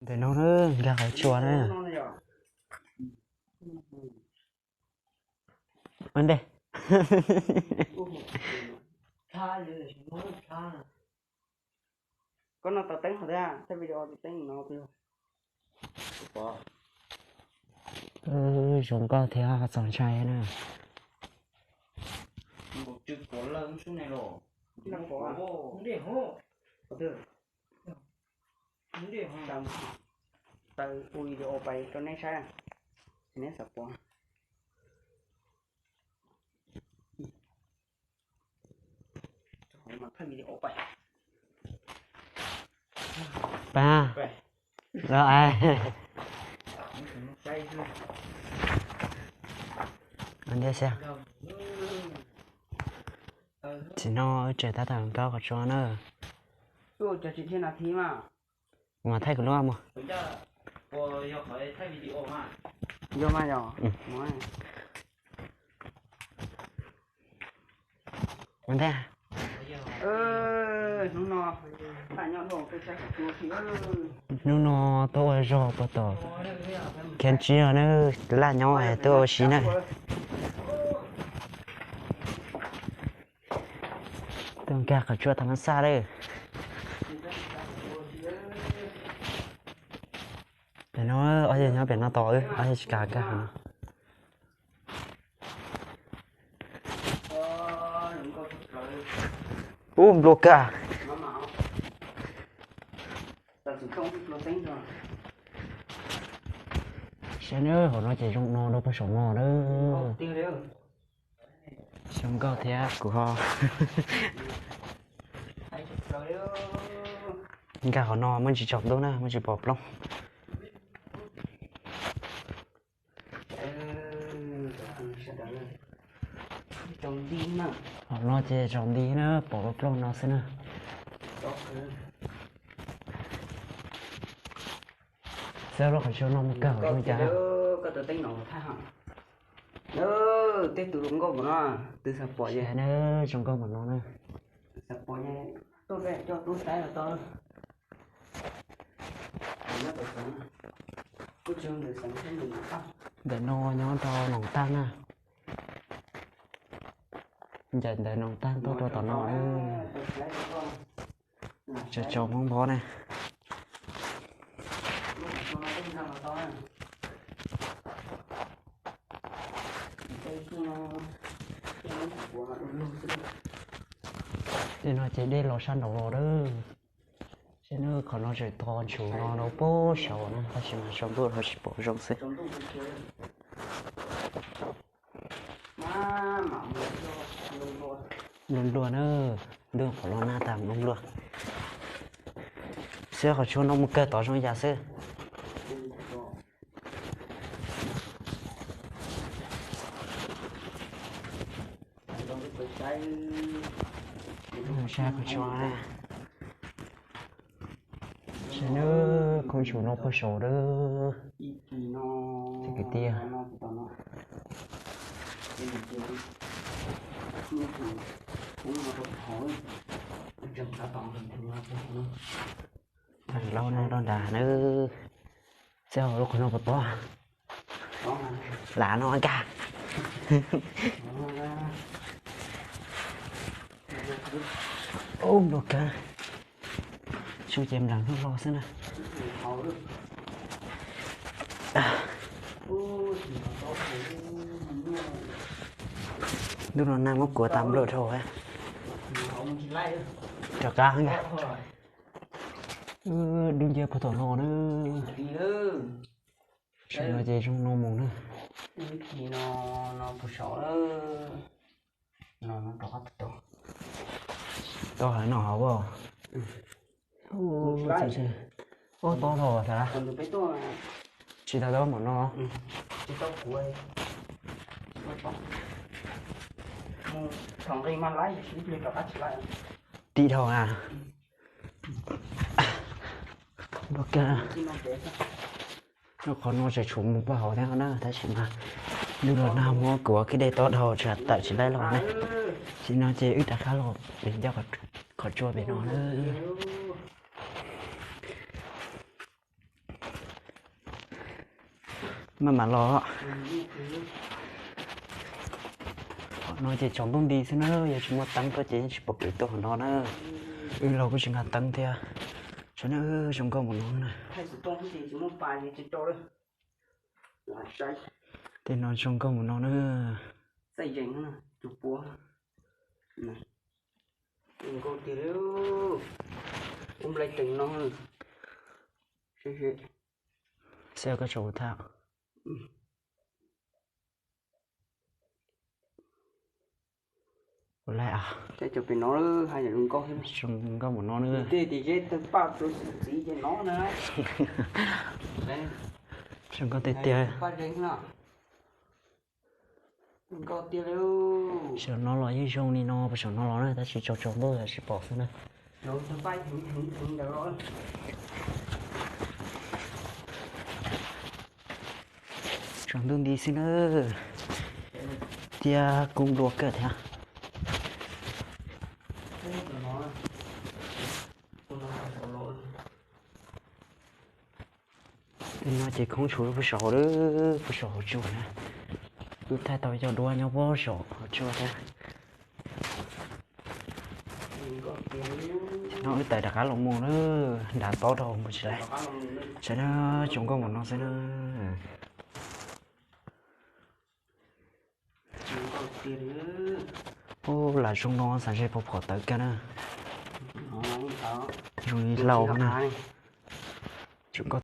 Ntawm no na, nkag qhov tsua na. Ua ntej. Koj no tau teeb hov thiab, thaij video tus teeb no. Zoo nkauj thiab txaus ntshai na. Taw ua video pais rau neb saib, neb xav pom. Pab, los, ntej xwb. Tam sim no wb tseem tab tom nkag qhov tsua na. Kuv mam thaij kuv lub mus. Yog mas yog. Ua ntej. Hnub no tuaj ua zog puag tom Kheeb Tsib na, laj nyob tuaj ua si na. Tuaj nkag qhov tsua thaum no xaj lawm. Pem no, ob yawg nyob pem no tos wb, ob yawg tsis kam nkag no. Ub, nplua kawg. Saib na, hauv no ces zoo no rau puag saum no na. Zoo nkauj thiab kuv ho. Nkag qhov no muaj ntsis tsaus ntuj na, muaj ntsis pom plooj. Qhov no ces tsaus nti na, pom plooj no xwb na. Xav lub qhov tsua no mus kawg zoo cas. Tej tus zoo nkauj npaum no, twb xav pom, zoo nkauj npaum no na. Ntawm no nyob rau Noom Taab na. Ncaim ntawm Noom Taab tuaj rau tom no. Tsaus tsaus Hmoob Npov ne. Tej no ces dej los sab nraud los lawm. Saib na, qhov no tseem tog ntshuv no rau puag saud na, tab sis mas tsaus ntuj ho tsis pom zoo xwb. Nplua nplua na, ntuj qhov no nag tag nplua nplua. Xyov qhov tsua no mus kawg tod zoo cas xwb. Saib qhov tsua na. Saib na, khoob tshuv no puag saud lawm. Cov kwv tij, laus no rau nrad na. Xyov lub qhov no puas tob. Lam no nkag. Ub, nplua kawg. Su ces nplees hnub hlo xwb na. Ntuj no nag muab kuav tas nplua dhau. Rov qab nkag. Dub nciab puag tom no na. Saum no ces zoo no mus na. Tob heev no hauv. Ub, tob dhau tas. Tsis tas tob npaum no. Dim dhau na. Npua kawg. Qhov no tseem tshuav mus puag hauv thiab na, tab sis mas ntuj los nag muab kuav kwj dej tob dhau tsis tawm tsis laib los na. Tam sim no ces wb rov qab los pem ncauj qhov tsua pem no na. Maj mam los. Qhov no ces tsaus ntuj nti xwb na, yog tsis muaj teeb tuaj ces yeej tsis pom kev tuaj qhov no na. Wb los kuj tsis nkag teeb thiab. Saib na, zoo nkauj mus no na. Tej no zoo nkauj mus no na. Saib koj tsaus thaj. Ua li, zoo nkauj mus no na. Zoo nkauj tiag tiag. Saum no los yeej zoo li no, saum no los na, tab sis tsaus tsaus ntuj tsis pom xwb na. Tsaus ntuj nti xwb na, thiab kub nplua kawg thiab. Tej no ces khoob tshuav puag saum hauv, puag saum hauv tsua na. Wb thaij tau cov duab nyob puag saum hauv tsua thiab. No wb tawm rov qab los mus na, nram tob dhau mus tsis lawm. Saib na, zoo nkauj mus no xwb na. Ub, lam zoo no xav ntshe puas phom tawv kiag na. Zoo li lauj na. Zoo nkauj